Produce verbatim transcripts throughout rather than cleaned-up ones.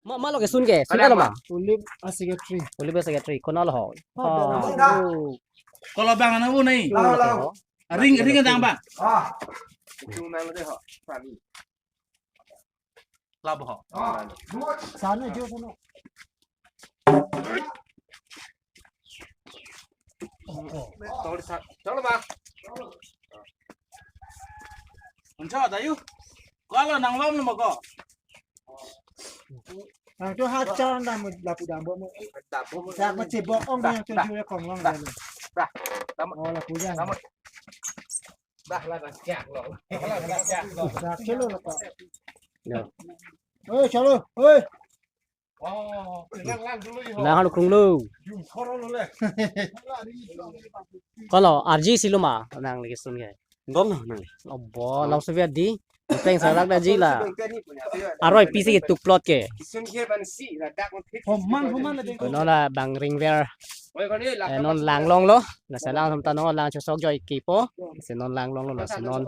Ma, ma lo kesun ke, sun lo ma. Ulip a-secretary. Ulip a-secretary, konat lo ho? Oh, oh. Kolo bang ana bu nai. Ula ke ho. Ring, ring adang bang. Ah. Lab ho. Sana jo sana. Tol sa, chalo ba. Uncha dayu. Kolo nang lom lo ko. Nang tu hat char nang mo lapu dambo mo. Dambo mo. Dak mo chibok ong nang tu jure kong long. Dah. Dah. Dam. Oh, lapu ya. Dam. Bah, la dah siap lo. La dah siap lo. Dah chalo lo pa. Ya. Oi, chalo. Oi. Oh, lang lang dulu yo. Lang hanu krung lo. Jum khoro lo le. Kolo arji si lo ma nang lagi sun ke. Dol na nang. Abo, lang so via di. Peng sarak da ji la. Aroi pisi ke tuk plot ke. Homan, homan le deng. Non la bang ring ver. Eh, non lang long lo. Lasi lang atum ta non lang chosok joi kipo. Lasi non lang long lo, lasi non.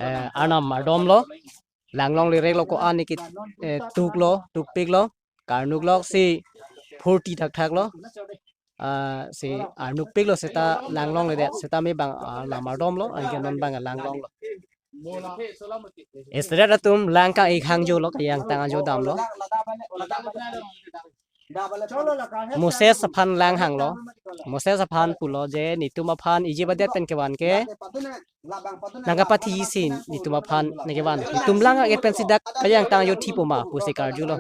Eh, arnam ardom lo. Lang longle rek lo ko-an ne ke, eh, tuk lo, tuk pik lo. Karnuk lo si phurti thak thak lo. Ah, si arnuk pik lo seta lang longle det, seta me bang, ah, arnam ardom lo, anke non bang lang long lo. Israel atum lang ka-ik hang jo lo, kayangtang ajo dam lo. Moses aphan lang hang lo. Moses aphan pulo je netum aphan Egypt adet pen kevan ke nang kapathi si netum aphan nang kevan. Netum lang ke pensi dak kayangtang ajo thipo ma pusi karju lo.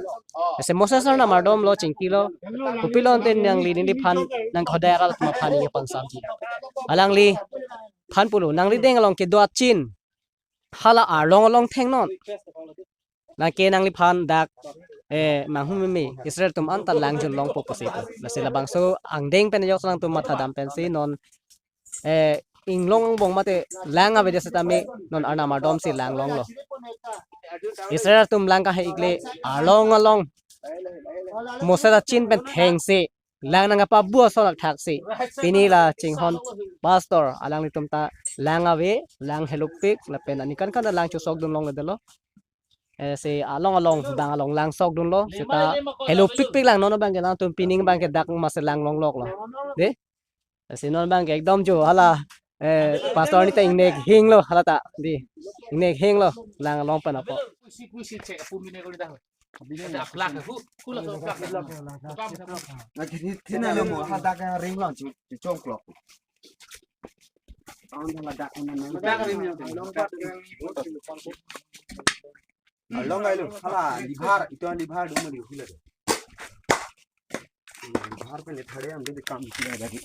Lasi Moses arnam ardom lo, chingki lo. Kopi lo ante nangli neliphan nang khodai arat atum aphan nang kepansam ji. Alangliphan pulo, nangli deng along kedo achin hala arlong along thengnon. Nang ke nangliphan dak, eh, manghumeme Israel atum anta lang jun longpo pusi ko. Lasi labangso angdeng pen yok nangtum matha dam pensi non, eh, inglong angbong mate lang avedet setame non arnam ardom si lang long lo. Israel atum lang kahe-ik le arlong along Moses achin pen thengsi lang nang kapabu ason athak si. Pini la chinghon pastor alanglitum ta lang ave, lang helopik lapen aningkan kan lang chosok dun longledetlo. Eh, si along along bang along lang sok dunlo. Seta helopik pik lang non bang ke nangtum pining bang ke dak masi lang longlok lo. De? Si non bang ke ekdom jo hala, eh, pastor ni ta ingnek hing lo hala ta. De. Ingnek hing lo lang long pen apo. Pusi pusi cek apu mine ko dah. Ada aplak hu, kula so aplak. Nang kini tina lo mo hadak yang ring long chu chu chongklok. Ang dah ladak mana nang. Ladak ring long. Long ai lo, hala liver, itu liver dulu lo, hila. Liver pen thade am de kam kira lagi.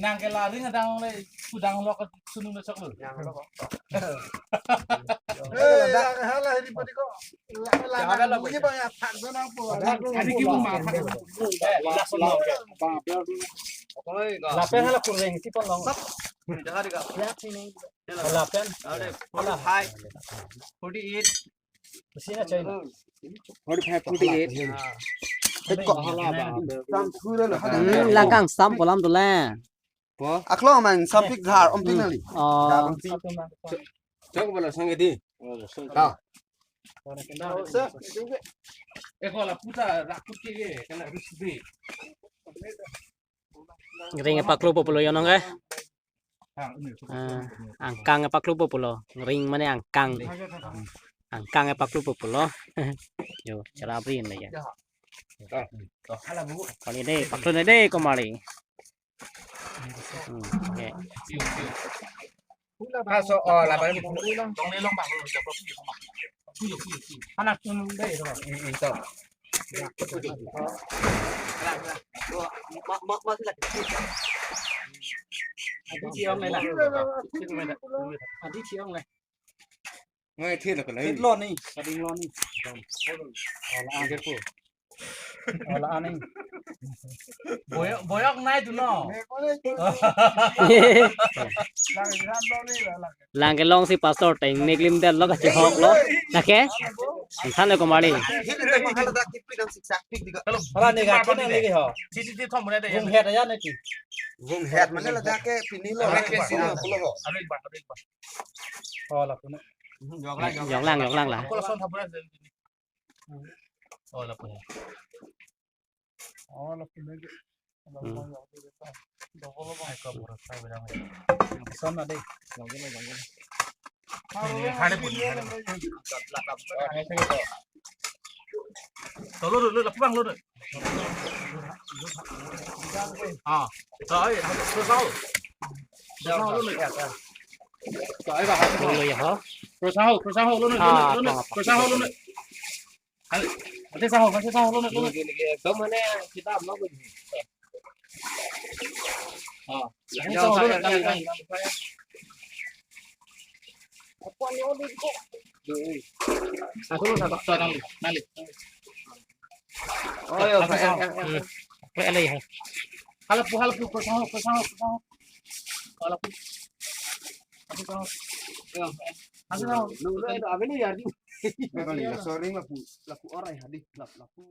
Nang ke la ring adang le, kudang lo ke sunung le sok lo. Yang lo. Eh, hala ini padi ko. Hala ini bang ya, than so nang po. Adi ki bu ma. Eh, lason lo. Lapen hala kureng si pon long. Dah hari ka. Ya sini. Lapen. Ada forty-five, forty-eight. Sini aja ini. Forty-five, forty-eight. Hala ba. Hmm, langkang sam kolam tu le. Aklong man sampik dhar om tin nali. Oh. Dhar om tin. Chok bala sang edi. Ka. Eh, ko la puta rakut ke ke, kana rusbi. Ring paklo populo yonong eh. Ah, angkang paklo populo. Ring mane angkang. Angkang paklo populo. Yo, chara brin le ya. Koni de, paklo ne de komari. Hmm, okay. Kaso, oh, laban. Anak pun deh, itu. Adi ciong le na. Adi ciong le. Ngai thil ka lai. Thil lo ni, kading lo ni. Ola an. Ola an ni. Boyok, boyok nai tu no. Lang kelong si pastor teng nek lim del lo kachihok lo. Nake? Than lo komari. Hala ni ga, hala ni ga ho. Vung het aja na ki. Vung het mane ladak ke pini lo. Amin ba, amin ba. Oh, la puno. Jong lang, jong lang la. Ko la son thabu na. Oh, lapu he. Oh, lapu he. Lapu Hmm. He. Double bang. Ai, ko boros ta bilang he. Son na dei. Lagi na, lagi na. Ini, hade pun, hade pun. Lap, lap, lap. Tolo dulu, lapu bang dulu. Ah, ah, iya, terus tahu. Terus tahu dulu. Terus tahu, terus tahu dulu. Ah, terus tahu dulu. Ante saho, ante saho lo na, lo na. Lagi, lagi, ekdom mane kita apa lagi? Ah, ante saho lo na, kali, kali. Apa ni, oh, di ko? Aku lo, satu, satu, nang, nang. Oh, ya, ante saho. Hmm. Apa lagi ya? Halapu, halapu, ko saho, ko saho, ko saho. Halapu. Ante saho. Ya. Ante saho. Lo, lo, lo, apa ni ya, di? Sorry, lapu, lapu orai hadi, lap, lapu.